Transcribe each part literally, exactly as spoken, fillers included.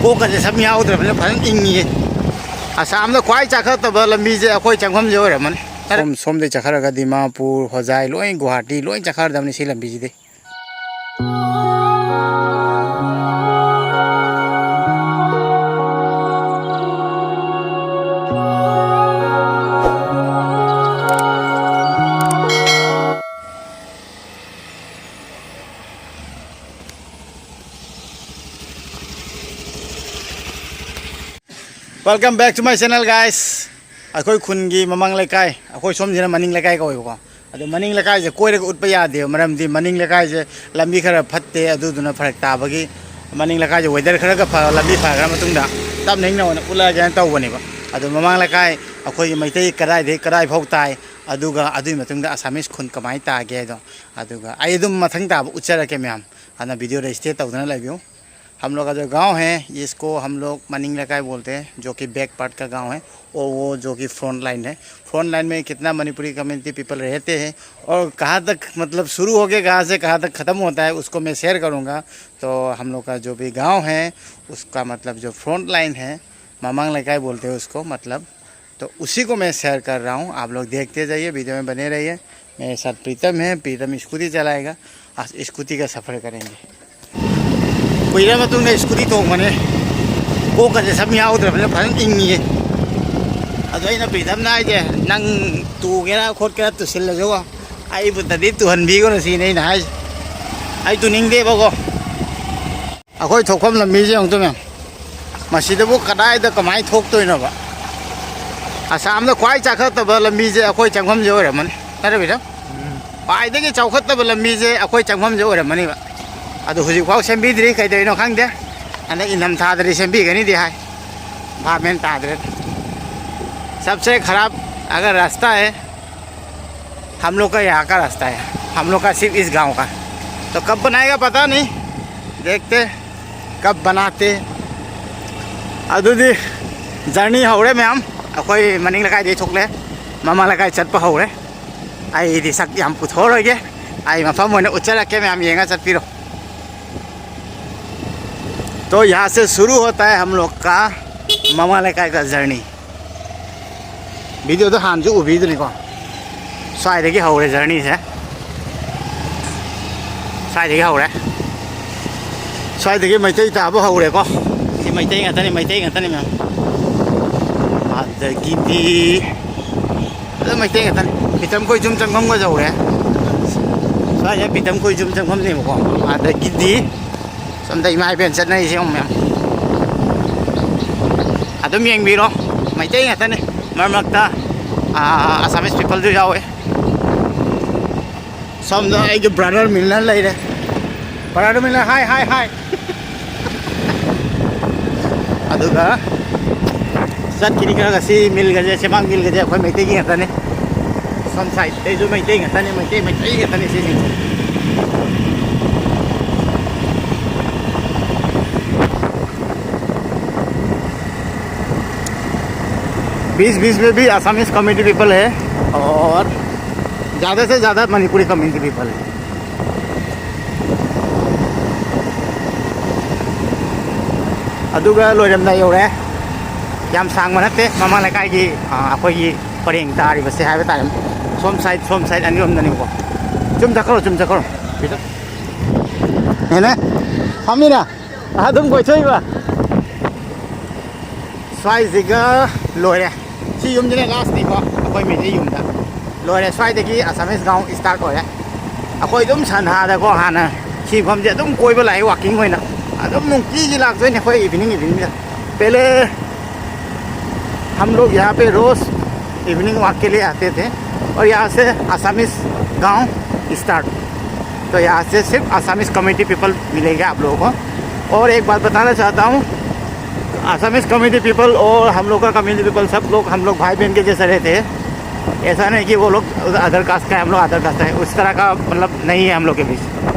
ꯀꯣꯛꯀꯁꯦ ꯁꯝ ꯌꯥꯎꯗ꯭ꯔꯕꯅꯤꯅ ꯐꯖꯅ ꯏꯪꯉꯤꯌꯦ꯫ ꯑꯁꯥꯝꯗ ꯈ꯭ꯋꯥꯏ ꯆꯥꯎꯈꯠꯇꯕ ꯂꯝꯕꯤꯁꯦ ꯑꯩꯈꯣꯏ ꯆꯪꯐꯝꯁꯦ ꯑꯣꯏꯔꯝꯃꯅꯤ꯫ ꯁꯣꯝ-, ꯁꯣꯝꯗꯩ ꯆꯠꯈ꯭ꯔꯒ ꯗꯤꯃꯥꯄꯨꯔ, ꯍꯣꯖꯥꯏ, ꯂꯣꯏ ꯒꯨꯍꯥꯇꯤ ꯂꯣꯏ ꯆꯠꯈ꯭ꯔꯗꯕꯅꯤ ꯁꯤ ꯂꯝꯕꯤꯁꯤꯗꯤ꯫ Welcome back to my channel, guys. ꯑꯩꯈꯣꯏ ꯈꯨꯟꯒꯤ ꯃꯃꯥꯡ ꯂꯩꯀꯥꯏ, ꯑꯩꯈꯣꯏ ꯁꯣꯝꯁꯤꯅ ꯃꯅꯤꯡ ꯂꯩꯀꯥꯏ ꯀꯧꯋꯦꯕꯀꯣ꯫ ꯑꯗꯣ ꯃꯅꯤꯡ ꯂꯩꯀꯥꯏꯁꯦ ꯀꯣꯏꯔꯒ ꯎꯠꯄ ꯌꯥꯗꯦꯕ, ꯃꯔꯝꯗꯤ ꯃꯅꯤꯡ ꯂꯩꯀꯥꯏꯁꯦ ꯂꯝꯕꯤ ꯈꯔ ꯐꯠꯇꯦ, ꯑꯗꯨꯗꯨꯅ ꯐꯔꯛ ꯇꯥꯕꯒꯤ ꯃꯅꯤꯡ ꯂꯩꯀꯥꯏꯁꯦ weather ꯈꯔꯒ ꯐ-, ꯂꯝꯕꯤ ꯐꯈ꯭ꯔ ꯃꯇꯨꯡꯗ ꯇꯞꯅ ꯏꯪꯅ ꯑꯣꯏꯅ ꯎꯠꯂꯛꯑꯒꯦꯅ ꯇꯧꯕꯅꯦꯕ꯫ ꯑꯗꯣ ꯃꯃꯥꯡ ꯂꯩꯀꯥꯏ ꯑꯩꯈꯣꯏꯒꯤ ꯃꯩꯇꯩ ꯀꯗꯥꯏꯗꯒꯤ ꯀꯗꯥꯏ ꯐꯥꯎ ꯇꯥꯏ, ꯑꯗꯨꯒ ꯑꯗꯨꯒꯤ ꯃꯇꯨꯡꯗ Assamese ꯈꯨꯟ ꯀꯃꯥꯏꯅ ꯇꯥꯒꯦ ꯍꯥꯏꯗꯣ, ꯑꯗꯨꯒ ꯑꯩ ꯑꯗꯨꯝ ꯃꯊꯪ ꯇꯥꯕ ꯎꯠꯆꯔꯛꯀꯦ ꯃꯌꯥꯝ꯫ ꯑꯗꯨꯅ video ꯗ stay ꯇꯧꯗꯨꯅ ꯂꯩꯕꯤꯌꯨ꯫ हम लोग का जो गांव है, इसको हम लोग मनिंग लकाई बोलते हैं, जो कि back part का गांव है, और वो जो कि front line है। Front line में कितना मणिपुरी community people रहते हैं और कहाँ तक, मतलब, शुरू हो गया, कहाँ से कहाँ तक ख़त्म होता है, उसको मैं share करूँगा। तो हम लोग का जो भी गांव है, उसका, मतलब, जो front line है, ममांग लकाई बोलते हैं उसको, मतलब, तो उसी को मैं share कर रहा हूँ। आप लोग देखते जाइए, video में बने रहिए। मेरे साथ प्रीतम है, प्रीतम स्कूटी चलाएगा। आज स्कूटी का सफ़र करेंगे। ꯀꯨꯏꯔ ꯃꯇꯨꯡꯗ ꯁ꯭ꯀꯨꯇꯤ ꯇꯣꯡꯕꯅꯦ꯫ ꯀꯣꯛꯀꯁꯦ ꯁꯝ ꯌꯥꯎꯗ꯭ꯔꯕꯅꯤꯅ ꯐꯖꯅ ꯏꯪꯉꯤꯌꯦ꯫ ꯑꯗꯣ ꯑꯩꯅ ꯄ꯭ꯔꯤꯇꯝꯅ ꯍꯥꯏꯁꯦ, "ꯅꯪ ꯇꯨꯒꯦꯔꯥ ꯈꯣꯠꯀꯦꯔꯥ ꯇꯨꯁꯤꯜꯂꯁꯨꯀꯣ, ꯑꯩꯕꯨꯇꯗꯤ ꯇꯨꯍꯟꯕꯤꯒꯅꯨ", ꯁꯤꯅꯤ ꯑꯩꯅ ꯍꯥꯏꯁꯦ꯫ ꯑꯩ ꯇꯨꯅꯤꯡꯗꯦꯕꯀꯣ꯫ ꯑꯩꯈꯣꯏ ꯊꯣꯛꯐꯝ ꯂꯝꯕꯤꯁꯦ ꯌꯦꯡꯉꯨ ꯇꯨ ꯃꯌꯥꯝ꯫ ꯃꯁꯤꯗꯕꯨ ꯀꯗꯥꯏꯗ ꯀꯃꯥꯏꯅ ꯊꯣꯛꯇꯣꯏꯅꯣꯕ? ꯑꯁꯥꯝꯗ ꯈ꯭ꯋꯥꯏ ꯆꯥꯎꯈꯠꯇꯕ ꯂꯝꯕꯤꯁꯦ ꯑꯩꯈꯣꯏ ꯆꯪꯐꯝꯁꯦ ꯑꯣꯏꯔꯝꯃꯅꯤ꯫ ꯅꯠꯇ꯭ꯔꯣ ꯕꯤꯔꯝ? ꯈ꯭ꯋꯥꯏꯗꯒꯤ ꯆꯥꯎꯈꯠꯇꯕ ꯂꯝꯕꯤꯁꯦ ꯑꯩꯈꯣꯏ ꯆꯪꯐꯝꯁꯦ ꯑꯣꯏꯔꯝꯃꯅꯤꯕ꯫ ꯑꯗꯣ ꯍꯧꯖꯤꯛꯐꯥꯎ ꯁꯦꯝꯕꯤꯗ꯭ꯔꯤ, ꯀꯩꯗꯧꯔꯤꯅꯣ ꯈꯪꯗꯦ꯫ ꯍꯟꯗꯛ ꯏꯪꯊꯝ ꯊꯥꯗꯗꯤ ꯁꯦꯝꯕꯤꯒꯅꯤꯗꯤ ꯍꯥꯏ꯫ ꯚꯥꯞ ꯃꯦꯟ ꯇꯥꯗ꯭ꯔꯦ꯫ सबसे खराब अगर रास्ता है, हम लोग का यहाँ का रास्ता है, हम लोग का सिर्फ इस गांव का। तो कब बनाएगा पता नहीं, देखते कब बनाते। ꯑꯗꯨꯗꯤ ꯖꯔꯅꯤ ꯍꯧꯔꯦ ꯃꯌꯥꯝ꯫ ꯑꯩꯈꯣꯏ ꯃꯅꯤꯡ ꯂꯩꯀꯥꯏꯗꯒꯤ ꯊꯣꯛꯂꯦ, ꯃꯃꯥꯡ ꯂꯩꯀꯥꯏ ꯆꯠꯄ ꯍꯧꯔꯦ꯫ ꯑꯩꯗꯤ ꯁꯛ ꯌꯥꯝ ꯄꯨꯊꯣꯛꯑꯔꯣꯏꯒꯦ, ꯑꯩ ꯃꯐꯝ ꯑꯣꯏꯅ ꯎꯠꯆꯔꯛꯀꯦ, ꯃꯌꯥꯝ ꯌꯦꯡꯉ ꯆꯠꯄꯤꯔꯣ꯫ तो यहाँ से शुरू होता है हम लोग का ꯃꯃꯥ ꯂꯩꯀꯥꯏ ꯀ ꯖꯔꯅꯤ꯫ ꯚꯤꯗꯤꯑꯣꯗꯣ ꯍꯥꯟꯅꯁꯨ ꯎꯕꯤꯗꯨꯅꯤꯀꯣ, ꯁ꯭ꯋꯥꯏꯗꯒꯤ ꯍꯧꯔꯦ ꯖꯔꯅꯤꯁꯦ, ꯁ꯭ꯋꯥꯏꯗꯒꯤ ꯍꯧꯔꯦ꯫ ꯁ꯭ꯋꯥꯏꯗꯒꯤ ꯃꯩꯇꯩ ꯇꯥꯕ ꯍꯧꯔꯦꯀꯣ꯫ ꯁꯤ ꯃꯩꯇꯩ ꯉꯥꯛꯇꯅꯤ, ꯃꯩꯇꯩ ꯉꯥꯛꯇꯅꯤ ꯃꯌꯥꯝ꯫ ꯑꯗꯒꯤꯗꯤ ꯑꯗꯨꯝ ꯃꯩꯇꯩ ꯉꯥꯛꯇꯅꯤ꯫ ꯄꯤꯇꯝ ꯀꯣꯏ ꯌꯨꯝ ꯆꯪꯐꯝꯒ ꯌꯧꯔꯦ꯫ ꯁ꯭ꯋꯥꯏꯁꯦ ꯄꯤꯇꯝ ꯀꯣꯏ ꯌꯨꯝ ꯆꯪꯐꯝꯅꯦꯕꯀꯣ꯫ ꯑꯗꯒꯤꯗꯤ ꯁꯣꯝꯗ ꯏꯃꯥ ꯏꯕꯦꯟ ꯆꯠꯅꯔꯤꯁꯦ ꯌꯦꯡꯉꯨ ꯃꯌꯥꯝ꯫ ꯑꯗꯨꯝ ꯌꯦꯡꯕꯤꯔꯣ꯫ ꯃꯩꯇꯩ ꯉꯥꯛꯇꯅꯤ꯫ ꯃꯔꯛ ꯃꯔꯛꯇ ꯑꯥ, ꯑꯁꯥꯃꯤꯁ ꯄꯤꯄꯜꯁꯨ ꯌꯥꯎꯋꯦ꯫ ꯁꯣꯝꯗ ꯑꯩꯒꯤ ꯕ꯭ꯔꯗꯔ ꯃꯤꯂꯟ ꯂꯩꯔꯦ꯫ ꯕ꯭ꯔꯗꯔ ꯃꯤꯂꯟ, ꯍꯥꯏ, ꯍꯥꯏ, ꯍꯥꯏ꯫ ꯑꯗꯨꯒ ꯆꯠꯈꯤꯅꯤ ꯈꯔ ꯈꯔ꯫ ꯁꯤ ꯃꯤꯜꯒꯁꯦ, ꯁꯦꯃꯥꯡ ꯃꯤꯜꯒꯁꯦ ꯑꯩꯈꯣꯏ ꯃꯩꯇꯩꯒꯤ ꯉꯥꯛꯇꯅꯤ꯫ ꯁꯣꯝ ꯁꯥꯏꯠꯇꯩꯁꯨ ꯃꯩꯇꯩ ꯉꯥꯛꯇꯅꯤ, ꯃꯩꯇꯩ, ꯃꯩꯇꯩ ꯉꯥꯛꯇꯅꯤ ꯁꯤꯁꯤꯡꯁꯦ꯫ बीच बीच में भी Assamese community people है और ज़्यादा से ज़्यादा मणिपुरी कम्युनिटी पीपल है꯫ ꯑꯗꯨꯒ ꯂꯣꯏꯔꯝꯗꯥꯏ ꯌꯧꯔꯦ꯫ ꯌꯥꯝ ꯁꯥꯡꯕ ꯅꯠꯇꯦ꯫ ꯃꯃꯥ ꯂꯩꯀꯥꯏꯒꯤ, ꯑ, ꯑꯩꯈꯣꯏꯒꯤ ꯄꯔꯦꯡ ꯇꯥꯔꯤꯕꯁꯦ ꯍꯥꯏꯕ ꯇꯥꯔꯦ꯫ ꯁꯣꯝ ꯁꯥꯏꯠ, ꯁꯣꯝ ꯁꯥꯏꯠ ꯑꯅꯤꯔꯣꯝꯗꯅꯤꯀꯣ꯫ ꯆꯨꯝ ꯆꯠꯈ꯭ꯔꯣ, ꯆꯨꯝ ꯆꯠꯈ꯭ꯔꯣ꯫ ꯍꯦꯅꯦ? ꯐꯝꯃꯤꯔ? ꯑꯗꯨꯝ ꯀꯣꯏꯊꯣꯛꯏꯕ꯫ ꯁ꯭ꯋꯥꯏꯁꯤꯒ ꯂꯣꯏꯔꯦ꯫ ꯁꯤ ꯌꯨꯝꯁꯤꯅ ꯂꯥꯁꯅꯤꯀꯣ, ꯑꯩꯈꯣꯏ ꯃꯩꯇꯩ ꯌꯨꯝꯗ꯫ ꯂꯣꯏꯔꯦ, ꯁ꯭ꯋꯥꯏꯗꯒꯤ ꯑꯁꯥꯃꯤꯁ ꯒ꯭ꯔꯥꯎꯟ ꯁ꯭ꯇꯥꯔꯠ ꯑꯣꯏꯔꯦ꯫ ꯑꯩꯈꯣꯏ ꯑꯗꯨꯝ ꯁꯟꯗꯥꯗꯀꯣ, ꯍꯥꯟꯅ ꯁꯤ ꯃꯐꯝꯁꯦ ꯑꯗꯨꯝ ꯀꯣꯏꯕ ꯂꯥꯛꯑꯦ, ꯋꯥꯛꯀꯤꯡ ꯑꯣꯏꯅ꯫ ꯑꯗꯨꯝ ꯅꯨꯡꯇꯤꯒꯤ ꯂꯥꯛꯇꯣꯏꯅꯦ ꯑꯩꯈꯣꯏ ꯏꯚꯤꯅꯤꯡ, ꯏꯚꯤꯅꯤꯡꯗ꯫ पहले हम लोग यहाँ पे रोज इवनिंग वॉक के लिए आते थे और यहाँ से असमीज गांव स्टार्ट। तो यहाँ से सिर्फ असमीज कम्युनिटी पीपल मिलेगा आप लोगों को। और एक बात बताना चाहता हूँ, असमीज कम्युनिटी पीपल और हम लोग का कम्युनिटी पीपल, सब लोग हम लोग भाई बहन के जैसे रहते हैं। ऐसा नहीं कि वो लोग अदर कास्ट का है, हम लोग अदर कास्ट है, उस तरह का मतलब नहीं है हम लोग के बीच।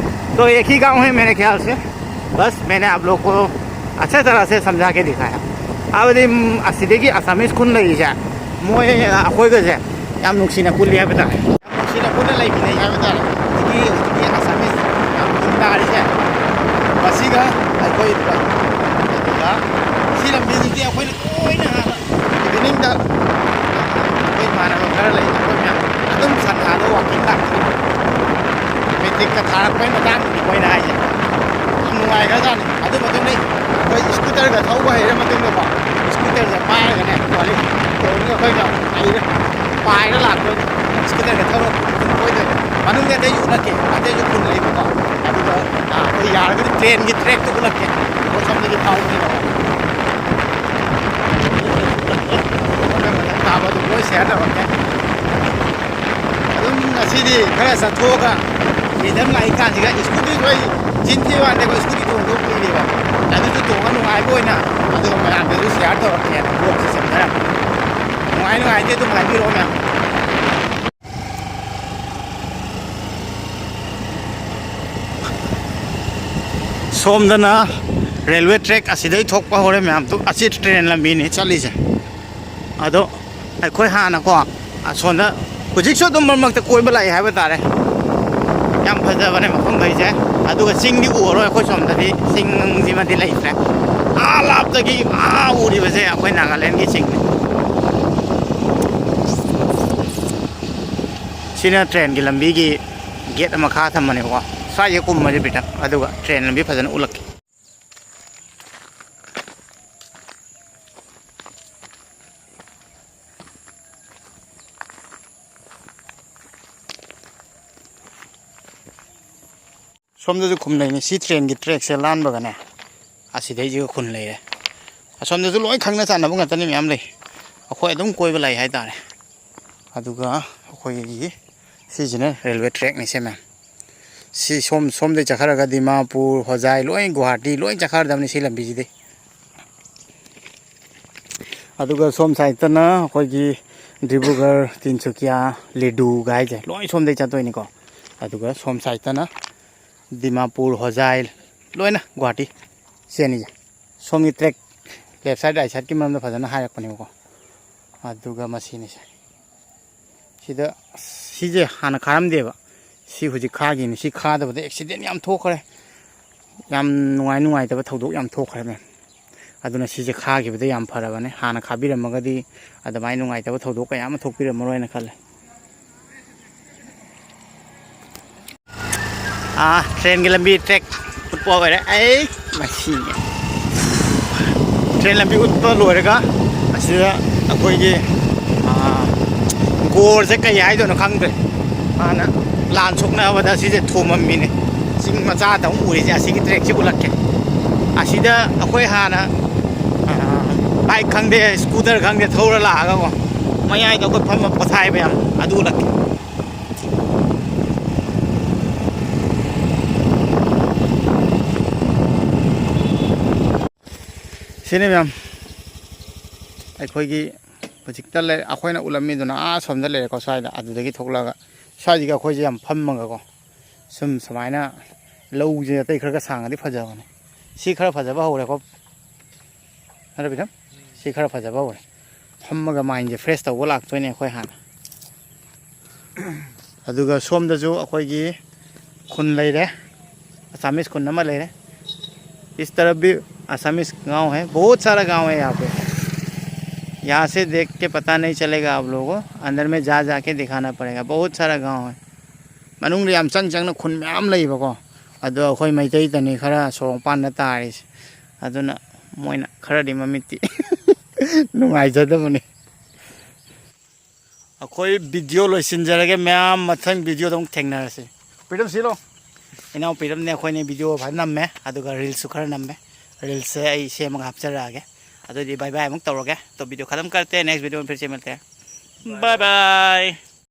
तो एक ही गांव है मेरे ख्याल से। बस मैंने आप लोग को अच्छे तरह से समझा के दिखाया। अब यदि, ꯎꯝ, ꯑꯁꯤꯗꯒꯤ ꯑꯁꯥꯃꯤꯁ ꯈꯨꯟ ꯂꯩꯔꯤꯁꯦ, ꯃꯣꯏ ꯑꯩꯈꯣꯏꯒꯁꯦ ꯌꯥꯝ ꯅꯨꯡꯁꯤꯅ ꯄꯨꯜꯂꯤ ꯍꯥꯏꯕ ꯇꯥꯔꯦ꯫ ꯌꯥꯝ ꯅꯨꯡꯁꯤꯅ ꯄꯨꯟꯅ ꯂꯩꯃꯤꯟꯅꯩ ꯍꯥꯏꯕ ꯇꯥꯔꯦ꯫ ꯍꯧꯖꯤꯛꯀꯤ, ꯍꯧꯖꯤꯛꯀꯤ ꯑꯁꯥꯃꯤꯁ ꯌꯥꯝ ꯈꯨꯟ ꯇꯥꯔꯤꯁꯦ, ꯃꯁꯤꯒ ꯑꯩꯈꯣꯏ ꯇꯥꯔꯛꯄꯩ ꯃꯇꯥꯡꯗꯨꯅꯤ ꯃꯣꯏꯅ ꯍꯥꯏꯁꯦ꯫ ꯌꯥꯝ ꯅꯨꯡꯉꯥꯏꯈ꯭ꯔꯖꯥꯠꯅꯤ꯫ ꯑꯗꯨ ꯃꯇꯨꯡꯗ ꯑꯩꯈꯣꯏ scooterꯒ ꯊꯧꯕ ꯍꯩꯔ ꯃꯇꯨꯡꯗꯀꯣ, scooterꯁꯦ ꯄꯥꯏꯔꯒꯅꯦ, ꯒꯥꯔꯤ ꯇꯣꯡꯉꯒ ꯑꯩꯈꯣꯏꯅ ꯍꯩꯔ ꯄꯥꯏꯔ ꯂꯥꯛꯄ꯫ Scooterꯒ ꯊꯧꯔ ꯑꯩꯈꯣꯏꯗ ꯃꯅꯨꯡꯗ ꯑꯇꯩꯁꯨ ꯎꯠꯂꯛꯀꯦ, ꯑꯇꯩꯁꯨ ꯈꯨꯟ ꯂꯩꯕꯀꯣ꯫ ꯑꯗꯨꯒ, ꯑꯥ, ꯑꯩꯈꯣꯏ ꯌꯥꯔꯒꯗꯤ trainꯒꯤ trackꯇꯨ ꯎꯠꯂꯛꯀꯦ꯫ ꯑꯩꯈꯣꯏ ꯁꯣꯝꯗꯒꯤ ꯊꯥꯎꯗꯣꯏꯅꯦꯕ꯫ ꯃꯊꯪ ꯃꯊꯪ ꯇꯥꯕ ꯑꯗꯨꯝ ꯂꯣꯏ share ꯇꯧꯔꯛꯀꯦ꯫ ꯑꯗꯨꯝ ꯉꯁꯤꯗꯤ ꯈꯔ ꯆꯠꯊꯣꯛꯑꯒ freedom ꯂꯥꯛꯏꯀꯥꯟꯁꯤꯒ, scootyꯁꯨ ꯑꯩ ꯆꯤꯟ ꯊꯤꯕ ꯋꯥꯅꯤ, ꯑꯩꯈꯣꯏ scooty ꯇꯣꯡꯗꯕ ꯀꯨꯏꯔꯦꯕ꯫ ꯑꯗꯨꯁꯨ ꯇꯣꯡꯉ ꯅꯨꯡꯉꯥꯏꯕ ꯑꯣꯏꯅ ꯑꯗꯨꯒ ꯃꯌꯥꯝꯗꯁꯨ share ꯇꯧꯔꯛꯀꯦꯅ vlogꯁꯦ ꯁꯦꯝꯖꯔꯝꯃꯤ꯫ ꯅꯨꯡꯉꯥꯏ ꯅꯨꯡꯉꯥꯏꯇꯦ ꯑꯗꯨꯝ ꯍꯥꯏꯕꯤꯔꯛꯑꯣ ꯃꯌꯥꯝ꯫ ꯁꯣꯝꯗꯅ railway track ꯑꯁꯤꯗꯩ ꯊꯣꯛꯄ ꯍꯧꯔꯦ ꯃꯌꯥꯝ꯫ ꯑꯁꯤ train ꯂꯝꯕꯤꯅꯤ ꯆꯠꯂꯤꯁꯦ꯫ ꯑꯗꯣ ꯑꯩꯈꯣꯏ ꯍꯥꯟꯅꯀꯣ, ꯑꯁꯣꯝꯗ, ꯍꯧꯖꯤꯛꯁꯨ ꯑꯗꯨꯝ ꯃꯔꯛ ꯃꯔꯛꯇ ꯀꯣꯏꯕ ꯂꯥꯛꯏ ꯍꯥꯏꯕ ꯇꯥꯔꯦ꯫ ꯌꯥꯝ ꯐꯖꯕꯅꯦ ꯃꯐꯝꯈꯩꯁꯦ꯫ ꯑꯗꯨꯒ ꯆꯤꯡꯗꯤ ꯎꯔꯔꯣꯏ ꯑꯩꯈꯣꯏ ꯁꯣꯝꯗꯗꯤ, ꯆꯤꯡꯁꯤꯃꯗꯤ ꯂꯩꯇ꯭ꯔꯦ꯫ ꯑꯥ ꯂꯥꯞꯇꯒꯤ ꯑꯥ ꯎꯔꯤꯕꯁꯦ ꯑꯩꯈꯣꯏ ꯅꯥꯒꯥꯂꯦꯟꯒꯤ ꯆꯤꯡꯅꯤ꯫ ꯁꯤꯅ trainꯒꯤ ꯂꯝꯕꯤꯒꯤ gate ꯑꯃ ꯈꯥ ꯊꯝꯕꯅꯦꯕꯀꯣ꯫ ꯁ꯭ꯋꯥꯏꯁꯦ ꯀꯨꯝꯃꯁꯦ ꯕ꯭ꯔꯤꯇꯟ, ꯑꯗꯨꯒ train ꯂꯝꯕꯤ ꯐꯖꯅ ꯎꯠꯂꯛꯀꯦ꯫ ꯁꯣꯝꯗꯁꯨ ꯈꯨꯟ ꯂꯩꯅꯤ꯫ ꯁꯤ trainꯒꯤ trackꯁꯦ ꯂꯥꯟꯕꯒꯅꯦ, ꯑꯁꯤꯗꯩꯁꯤꯒ ꯈꯨꯟ ꯂꯩꯔꯦ꯫ ꯑꯁꯣꯝꯗꯁꯨ ꯂꯣꯏ ꯈꯪꯅ ꯆꯥꯟꯅꯕ ꯉꯥꯛꯇꯅꯤ, ꯃꯌꯥꯝ ꯂꯩ꯫ ꯑꯩꯈꯣꯏ ꯑꯗꯨꯝ ꯀꯣꯏꯕ ꯂꯥꯛꯏ ꯍꯥꯏꯇꯥꯔꯦ꯫ ꯑꯗꯨꯒ ꯑꯩꯈꯣꯏꯒꯤ ꯁꯤꯁꯤꯅ railway trackꯅꯤ ꯁꯦ ꯃꯌꯥꯝ꯫ ꯁꯤ ꯁꯣꯝ, ꯁꯣꯝꯗꯩ ꯆꯠꯈ꯭ꯔꯒ ꯗꯤꯃꯥꯄꯨꯔ, ꯍꯣꯖꯥꯏ, ꯂꯣꯏ ꯒꯨꯍꯥꯇꯤ ꯂꯣꯏ ꯆꯠꯈ꯭ꯔꯗꯕꯅꯤ ꯁꯤ ꯂꯝꯕꯤꯁꯤꯗꯩ꯫ ꯑꯗꯨꯒ ꯁꯣꯝ sideꯇꯅ ꯑꯩꯈꯣꯏꯒꯤ ꯗꯤꯕ꯭ꯔꯨꯒꯔ, ꯇꯤꯟꯁꯨꯀꯤꯌꯥ, ꯂꯤꯗꯨꯒ ꯍꯥꯏꯁꯦ ꯂꯣꯏ ꯁꯣꯝꯗꯩ ꯆꯠꯇꯣꯏꯅꯤꯀꯣ꯫ ꯑꯗꯨꯒ ꯁꯣꯝ sideꯇꯅ ꯗꯤꯃꯥꯄꯨꯔ, ꯍꯣꯖꯥꯏ, ꯂꯣꯏꯅ ꯒꯨꯍꯥꯇꯤ ꯆꯦꯟꯅꯤꯁꯦ꯫ ꯁꯣꯝꯒꯤ track left side, right sideꯀꯤ ꯃꯔꯝꯗ ꯐꯖꯅ ꯍꯥꯏꯔꯛꯄꯅꯦꯕꯀꯣ꯫ ꯑꯗꯨꯒ ꯃꯁꯤꯅꯤꯁꯦ꯫ ꯁꯤꯗ, ꯑꯁ, ꯁꯤꯁꯦ ꯍꯥꯟꯅ ꯈꯥꯔꯝꯗꯦꯕ꯫ ꯁꯤ ꯍꯧꯖꯤꯛ ꯈꯥꯈꯤꯅꯤ꯫ ꯁꯤ ꯈꯥꯗꯕꯗ accident ꯌꯥꯝ ꯊꯣꯛꯈ꯭ꯔꯦ꯫ ꯌꯥꯝ ꯅꯨꯡꯉꯥꯏ ꯅꯨꯡꯉꯥꯏꯇꯕ ꯊꯧꯗꯣꯛ ꯌꯥꯝ ꯊꯣꯛꯈ꯭ꯔꯦ ꯃꯌꯥꯝ꯫ ꯑꯗꯨꯅ ꯁꯤꯁꯦ ꯈꯥꯈꯤꯕꯗ ꯌꯥꯝ ꯐꯔꯕꯅꯦ꯫ ꯍꯥꯟꯅ ꯈꯥꯕꯤꯔꯝꯃꯒꯗꯤ ꯑꯗꯨꯃꯥꯏꯅ ꯅꯨꯡꯉꯥꯏꯇꯕ ꯊꯧꯗꯣꯛ ꯀꯌꯥ ꯑꯃ ꯊꯣꯛꯄꯤꯔꯝꯃꯔꯣꯏꯅ ꯈꯜꯂꯦ꯫ ꯑꯥ, ꯇ꯭ꯔꯦꯟꯒꯤ ꯂꯝꯕꯤ ꯇ꯭ꯔꯦꯛ ꯎꯠꯄ ꯑꯣꯏꯔꯦ꯫ ꯑꯩ ꯃꯁꯤꯅꯦ꯫ ꯇ꯭ꯔꯦꯟ ꯂꯝꯕꯤ ꯎꯠꯄ ꯂꯣꯏꯔꯒ ꯑꯁꯤꯗ ꯑꯩꯈꯣꯏꯒꯤ, ꯑꯥ, ꯒꯣꯔꯁꯦ ꯀꯩ ꯍꯥꯏꯗꯣꯏꯅꯣ ꯈꯪꯗ꯭ꯔꯦ꯫ ꯍꯥꯟꯅ ꯂꯥꯟ ꯁꯣꯛꯅꯕꯗ ꯁꯤꯁꯦ ꯊꯣꯝꯃꯝꯃꯤꯅꯦ꯫ ꯆꯤꯡ ꯃꯆꯥꯗ ꯑꯃꯨꯛ ꯎꯔꯤꯁꯦ ꯑꯁꯤꯒꯤ ꯇ꯭ꯔꯦꯛꯁꯤ ꯎꯠꯂꯛꯀꯦ꯫ ꯑꯁꯤꯗ ꯑꯩꯈꯣꯏ ꯍꯥꯟꯅ, ꯑꯥ, ꯕꯥꯏꯛ ꯈꯪꯗꯦ, ꯁ꯭ꯀꯨꯇꯔ ꯈꯪꯗꯦ ꯊꯧꯔ ꯂꯥꯛꯑꯒꯀꯣ, ꯃꯌꯥꯏꯗ ꯑꯩꯈꯣꯏ ꯐꯝꯃ ꯄꯣꯊꯥꯏꯕ ꯌꯥꯝ, ꯑꯗꯨ ꯎꯠꯂꯛꯀꯦ꯫ ꯁꯤꯅꯤ ꯃꯌꯥꯝ, ꯑꯩꯈꯣꯏꯒꯤ ꯍꯧꯖꯤꯛꯇ ꯂꯩ-, ꯑꯩꯈꯣꯏꯅ ꯎꯠꯂꯝꯃꯤꯗꯨꯅ ꯑꯥ ꯁꯣꯝꯗ ꯂꯩꯔꯦꯀꯣ, ꯁ꯭ꯋꯥꯏꯗ, ꯑꯗꯨꯗꯒꯤ ꯊꯣꯛꯂꯛꯑꯒ ꯁ꯭ꯋꯥꯏꯁꯤꯒ ꯑꯩꯈꯣꯏꯁꯦ ꯌꯥꯝ ꯐꯝꯃꯒꯀꯣ, ꯁꯨꯝ ꯁꯨꯃꯥꯏꯅ ꯂꯧꯁꯦ ꯑꯇꯩ ꯈꯔ ꯈꯔ ꯁꯥꯡꯉꯗꯤ ꯐꯖꯕꯅꯦ꯫ ꯁꯤ ꯈꯔ ꯐꯖꯕ ꯍꯧꯔꯦꯀꯣ, ꯅꯠꯇ꯭ꯔ ꯄꯤꯊꯝ? ꯁꯤ ꯈꯔ ꯐꯖꯕ ꯍꯧꯔꯦ꯫ ꯐꯝꯃꯒ ꯃꯥꯏꯟꯁꯦ ꯐ꯭ꯔꯦꯁ ꯇꯧꯕ ꯂꯥꯛꯇꯣꯏꯅꯦ ꯑꯩꯈꯣꯏ ꯍꯥꯟꯅ꯫ ꯑꯗꯨꯒ ꯁꯣꯝꯗꯁꯨ ꯑꯩꯈꯣꯏꯒꯤ ꯈꯨꯟ ꯂꯩꯔꯦ, ꯑꯁꯥꯃꯤꯁ ꯈꯨꯟ ꯑꯃ ꯂꯩꯔꯦ꯫ इस तरफ भी असमीज गांव है, बहुत सारा गांव है यहाँ पे। यहाँ से देख के पता नहीं चलेगा आप लोगों को, अंदर में जा जाके दिखाना पड़ेगा, बहुत सारा गांव है। ꯃꯅꯨꯡꯗ ꯌꯥꯝ ꯆꯪ ꯆꯪꯅ ꯈꯨꯟ ꯃꯌꯥꯝ ꯂꯩꯕꯀꯣ꯫ ꯑꯗꯣ ꯑꯩꯈꯣꯏ ꯃꯩꯇꯩꯗꯅꯤ ꯈꯔ ꯁꯣꯔꯣꯛ ꯃꯄꯥꯟꯗ ꯇꯥꯔꯤꯁꯦ꯫ ꯑꯗꯨꯅ ꯃꯣꯏꯅ ꯈꯔꯗꯤ ꯃꯃꯤꯠꯇꯤ ꯅꯨꯡꯉꯥꯏꯖꯗꯕꯅꯤ꯫ ꯑꯩꯈꯣꯏ ꯚꯤꯗꯤꯑꯣ ꯂꯣꯏꯁꯤꯟꯖꯔꯒꯦ ꯃꯌꯥꯝ, ꯃꯊꯪ ꯚꯤꯗꯤꯑꯣꯗ ꯑꯃꯨꯛ ꯊꯦꯡꯅꯔꯁꯤ꯫ ꯄꯤꯔꯝꯁꯤꯂꯣ꯫ ꯏꯅꯥꯎ ꯄꯤꯔꯝꯅꯦ, ꯑꯩꯈꯣꯏꯅ ꯚꯤꯗꯤꯑꯣ ꯐꯖꯅ ꯅꯝꯃꯦ, ꯑꯗꯨꯒ ꯔꯤꯜꯁꯁꯨ ꯈꯔ ꯅꯝꯃꯦ꯫ ꯔꯤꯜꯁꯁꯦ ꯑꯩ ꯁꯦꯝꯃꯒ ꯍꯥꯞꯆꯔꯛꯑꯒꯦ꯫ ꯑꯗꯨꯗꯤ ꯕꯥꯏ ꯕꯥꯏ ꯑꯃꯨꯛ ꯇꯧꯔꯒꯦ꯫ ꯇꯣ ꯚꯤꯗꯤꯑꯣ ꯈꯇꯝ ꯀꯔꯇꯦ, ꯅꯦꯛꯁ ꯚꯤꯗꯤꯑꯣ ꯐꯤꯔ ꯁꯦ ꯃꯤꯜꯇꯦ꯫ ꯕꯥꯏ ꯕꯥꯏ꯫